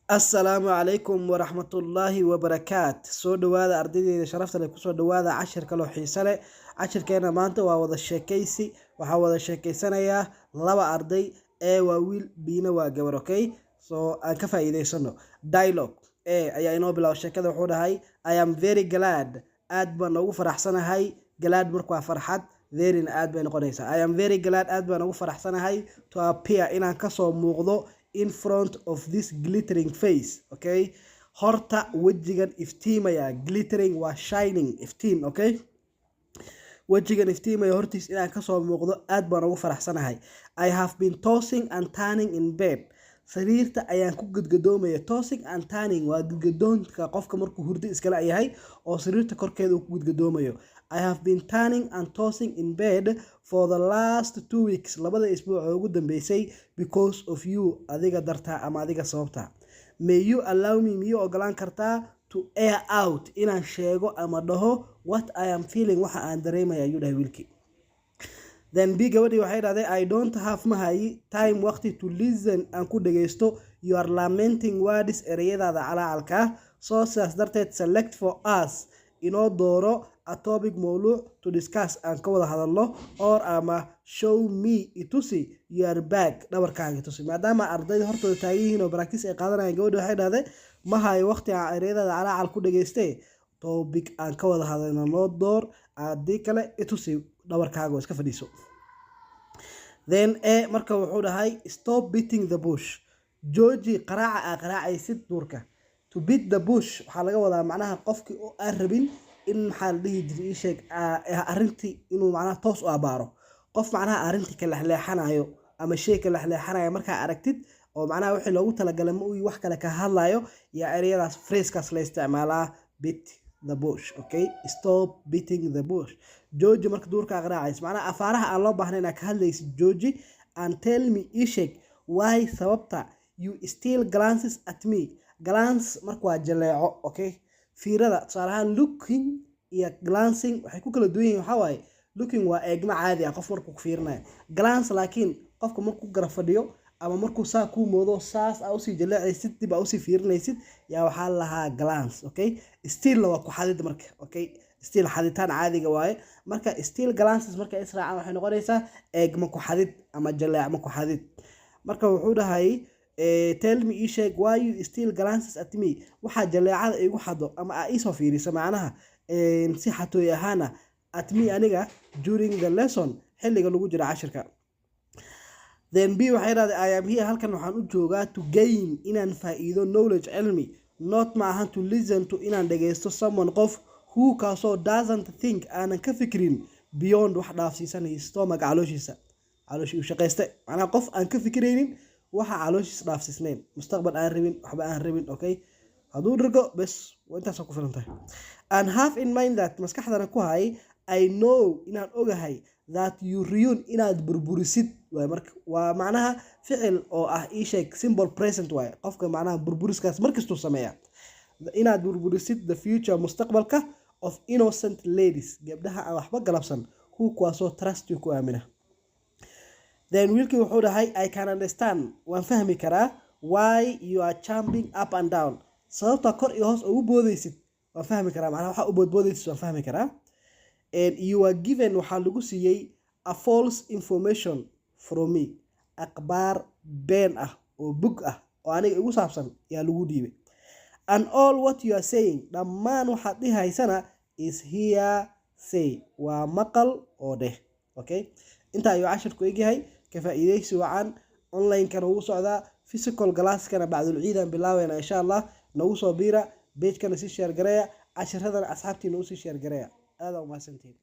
Assalaamu calaykum waraxmatullaahi wabarakaat. Soo dhawaada, ardaydeeda sharafta leh, kusoo dhawaada cashir kaloo xiise leh. Cashirkeena maanta waa wada sheekaysi. Waxaa wada sheekeysanayaa laba arday. A waa wiil, B-na waa gabar. Okay, so aan ka faa'iidaysano. Dialogue A ayaa inoo bilaaba sheekada. Wuxuu dhahay, "I am very glad," aad baan ugu faraxsanahay. Glad marka waa farxad, very-na aad bay noqonaysaa. "I am very glad," aad baan ugu faraxsanahay, "to appear," inaan kasoo muuqdo, "in front of this glittering face." Okay, horta wejigan iftiimaya. Glittering waa shining, iftiin. Okay, wejigan iftiimaya hortiis inaan kasoo muuqdo aad baan ugu faraxsanahay. "I have been tossing and turning in bed," sariirta ayaan ku gadgadoomaya. Tossing and turning waa gadgadoonka qofka markuu hurdo iskala yahay oo sariirta korkeeda uu ku gadgadoomayo. "I have been turning and tossing in bed for the last 2 weeks," labada isbuuc oo ugu dambeysay, "because of you," adiga dartaa ama adiga sababta. "May you allow me," miyuu ogolaan kartaa, "to air out," inaan sheego ama dhaho, "what I am feeling," waxa aan dareemaya, ayuu dhahay wiilkii. Then B, gabadhii, waxay dhahday, "I don't have," ma hayi, "time," waqti, "to listen," aan ku dhagaysto, "your lamenting words," ereyadaada calaacalka. So sidaas darteed, "select for us," inoo dooro, "a topic," mowluuc, "to discuss," aan ka wada hadalno, "or," ama, "show me," itusi, "your back," dhabarkaaga itusi. Maadaama ardayda hortooda taagan yihiin oo practice ay qaadanayaan, gabadhi waxay dhahday, ma hayo waqti aan ereyadaada calaacal ku dhagayste, topic aan ka wada hadalno noo door, haddii kale itusi dhabarkaaga oo iska fadhiiso. Then A marka wuxuu dhahay, "Stop beating the bush," jooji qaraaca aa qaraacaysid duurka. To beat the bush waxaa laga wadaa macnaha qofkii oo aan rabin in, maxaa la dhihi jiray, ii sheeg, arrintii inuu macnaha toos u abaaro. Qof macnaha arrintii ka lexleexanayo ama shay ka lexleexanayo markaa aragtid, oo macnaha wixii loogu talagalay ma uu wax kale ka hadlayo, yaa ereyadaas, phrasekaas la isticmaalaa, beat the bush. Okay, "Stop beating the bush," jooji marka duurka qaraacaysa, macnaha afaaraha aan loo baahnayn inaad ka hadlaysid jooji. "And tell me," ii sheeg, "why," sababta, "you still glances at me." Glance marka waa jaleeco. Okay, fiirada, tusaale ahaan, looking iyo glancing waxay ku kala duwan yihiin waxaa waaye, looking waa eegmo caadi ah, qof markuu ku fiirinayo. Glance laakiin qofka markuu garab fadhiyo ama markuu saa kuu moodo, saas aa usii jaleecaysid, dib aa usii fiirinaysid, yaa waxaa la lahaa glance. Okay, steal-na waa ku xadid marka. Okay, steal xaditaan caadiga waaye. Marka steal, glances marka israacaan waxay noqonaysaa eegma ku xadid ama jaleecma ku xadid. Marka wuxuu dhahay, "Tell me," ii sheeg, "why you still glances at me," waxaa jaleecada igu xado ama aa iisoo fiiriso, macnaha si xatooy ahaana, "at me," aniga, "during the lesson," xilliga lagu jiro cashirka. Then B waxay dhahday, "I am here," halkan waxaan u joogaa, "to gain," inaan faa'iido, "knowledge," cilmi, "not," ma ahan, "to listen to," inaan dhagaysto, "someone," qof, "who," kaasoo, "doesn't think," aanan ka fikrin, "beyond," wax dhaafsiisan, "his stomach," calooshiisa, calooshii uu shaqayste. Macnaha qof aan ka fikiraynin waxa calooshiisa dhaafsiisnayn, mustaqbal aan rabin, waxba aan rabin. Okay, hadduu dhirgo bes waa intaasoo ku filan tahay. "And have in mind that," maskaxdana ku hay, "I know," inaan ogahay, "that you ruin," inaad burburisid waay. Marka waa macnaha ficil oo ah, ii sheeg, simple present waaye. Qofka macnaha burburiskaas markastuu sameeya, inaad burburisid, "the future," mustaqbalka, "of innocent ladies," gabdhaha aan waxba galabsan, "who," kuwaasoo, "trust you," ku aamina. Then wiilkii wuxuu dhahay, "I can understand," waan fahmi karaa, "why you are jumping up and down," sababta kor iyo hoos ugu boodaysid waan fahmi karaa, macnaha waxaa u boodboodaysid waan fahmi karaa. "And you are given," waxaa lagu siiyey, "a false information from me," akhbaar been ah oo bug ah oo aniga igu saabsan yaa lagu dhiibay. "And all what you are saying," dhammaan waxaad dhihaysana, "is hearsay," waa maqal oo dheh. Okay, intaa ayuu cashirku egyahay. Ka faa'iidaysi wacan. Online-kana wuu socdaa, physical class-kana bacdul ciidan bilaabeyna, insha Allah. Nagu soo biira page-kana, sii share gareeya cashiradana, asxaabtiina usii share gareeya. Aada umahadsantihiin.